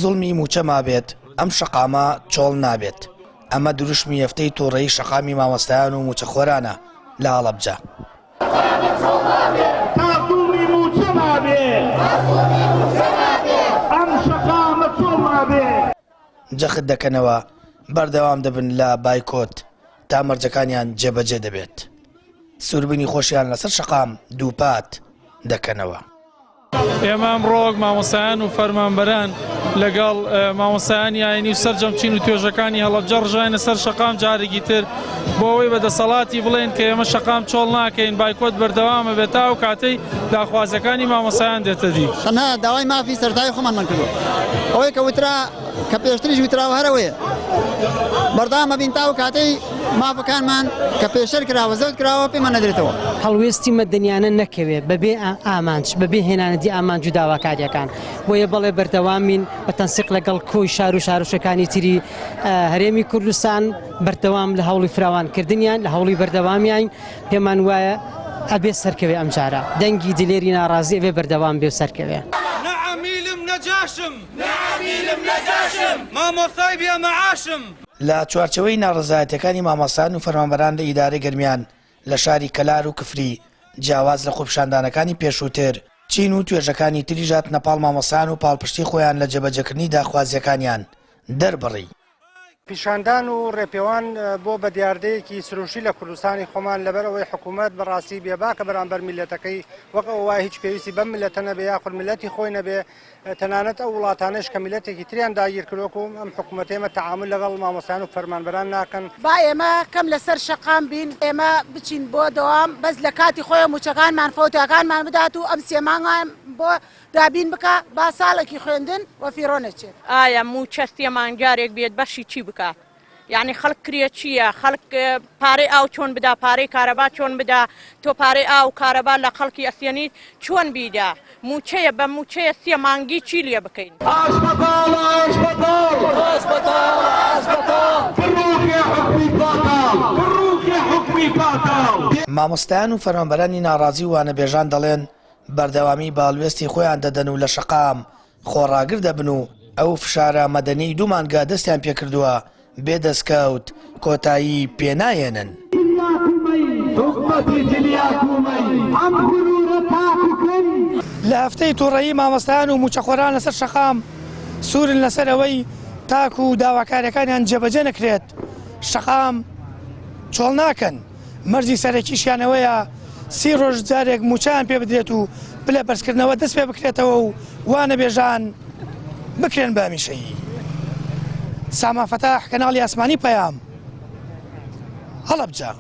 زوڵمی مووچە مابێت، ئەم شەقامە چۆڵ نابێت. ئەمە دروشمی هەفتەی توڕەیی شەقامی مامۆستایان و مووچەخۆرانە لە هەڵەبجە. جەخت دەکەنەوە بەردەوام دەبن لە بایکۆت تا مەرجەکانیان جێبەجێ دەبێت. سووربوونی خۆشیان لەسەر شەقام دووپات دەکەنەوە. ئێمە ئەمڕۆ وەک مامۆستایان و فەرمانبەران لەگەڵ مامۆستایانی ئاینی و سەرجەم چین و توێژەکانی هەڵەبجە ڕژاینە سەر شەقام جارێکی تر بۆ ئەوەی بە دەسەڵاتی بڵێن کە ئێمە شەقام چۆڵ ناکەین بایکۆت بەردەوامە بێت تا ئەو کاتەی داخوازیەکانی مامۆستایان دێتە دی. تەنها داوای مافی سەرەتایی خۆمانمان کردووە ئەوەی کە وترا کە پێشتریش وتراوە هەر ئەوەیە بەردەوام ئەبین تا ئەو کاتەی مافەکانمان کە پێشێل کراوە زەوت کراوە پێمان نەدرێتەوە. هەڵوێستی مەدەنیانە نەکەوێ بەبێ ئامانج، بەبێ هێنانەدی ئامانج و داواکارییەکان. بۆیە بەڵێ بەردەوامین بە تەنسیق لەگەڵ کۆی شار و شارۆچکەکانی تری هەرێمی کوردستان بەردەوام لە هەوڵی فراوانکردنیان، لە هەوڵی بەردەوامیین، پێمان وایە ئەبێ سەرکەوێ ئەمجارە. دەنگی دلێری ناڕازی ئەبێ بەردەوام بێ و سەرکەوێ. نە عەمیلم نە جاشم. نە عەمیلم نە جاشم. مامۆستای بێ مەعاشم. لە چوارچێوەی ناڕەزایەتیەکانی مامۆستایان و فەرمانبەران لە ئیدارەی گەرمیان لە شاری کەلار و کفری، جیاواز لە خۆپیشاندانەکانی پێشووتر، چین و توێژەکانی تریش هاتنە پاڵ مامۆستایان و پاڵپشتی خۆیان لە جێبەجێکردنی داخوازییەکانیان دەربڕی. پیشاندان و ڕێپێوان بۆ بە دیاردەیەکی سروشتی لە کوردستانی خۆمان لەبەر ئەوەی حکوومەت بەڕاستی بێباکە بەرامبەر میللەتەکەی وەک ئەوە وایە هیچ پێویستی بەم میللەتە نەبێ یاخود میللەتی خۆی نەبێ تەنانەت ئەو وڵاتانەش کە میللەتێکی تریان داگیر کرد وەکو ئەم حکوومەتەی ئێمە تەعامول لەگەڵ مامۆستایان و فەرمانبەران ناکەن. با ئێمە کەم لەسەر شەقام بین ئێمە بچین بۆ دەوام بەس لە کاتی خۆی مووچەکانمان فەوتەکانمان بدات و ئەم سێ مانگە بۆ دابین بکا با ساڵێکی خوێندن وەفیڕۆ نەچێت. ئایا مووچە سێ مانگ جارێک بێت بەشی چی بکات یانی خەڵک کرێچییە خەڵک پارەی ئاو چۆن بدا پارەی کارەبا چۆن بدا تۆ پارەی ئاو کارەبا لە خەڵکی ئەسێنیت چۆن بیدا مووچەیە بە مووچەیە سێ مانگی چی لێ بکەین. ئاش بەتاڵە ئاش بەتاڵ ئاش بەتاڵە ئاش بەتاڵ بڕوخێ حوکمی پاتاڵ بڕوخێ حوکمی پاتاڵ. مامۆستایان و فەرمانبەرانی ناڕازی و وانەبێژان دەڵێن، بەردەوامی بە هەڵوێستی خۆیان دەدەن و لە شەقام خۆڕاگر دەبن و ئەو فشارە مەدەنیەی دوو مانگە دەستیان پێکردووە بێ دەستکەوت کۆتایی پێناهێنن. لە هەفتەی توڕەیی مامۆستایان و مووچەخۆران لەسەر شەقام سوورن لەسەر ئەوەی تاکو داواکاریەکانیان جێبەجێ نەکرێت شەقام چۆڵ ناکەن. مەرجی سەرەکیشیان ئەوەیە سی ڕۆژ جارێک مووچەیان پێ بدرێت و پلە بەرزکردنەوە دەست پێ بکرێتەوە و وانەبێژان بکرێن بە هەمیشەیی. سامان فەتاح، کەناڵی ئاسمانی پەیام، هەڵەبجە.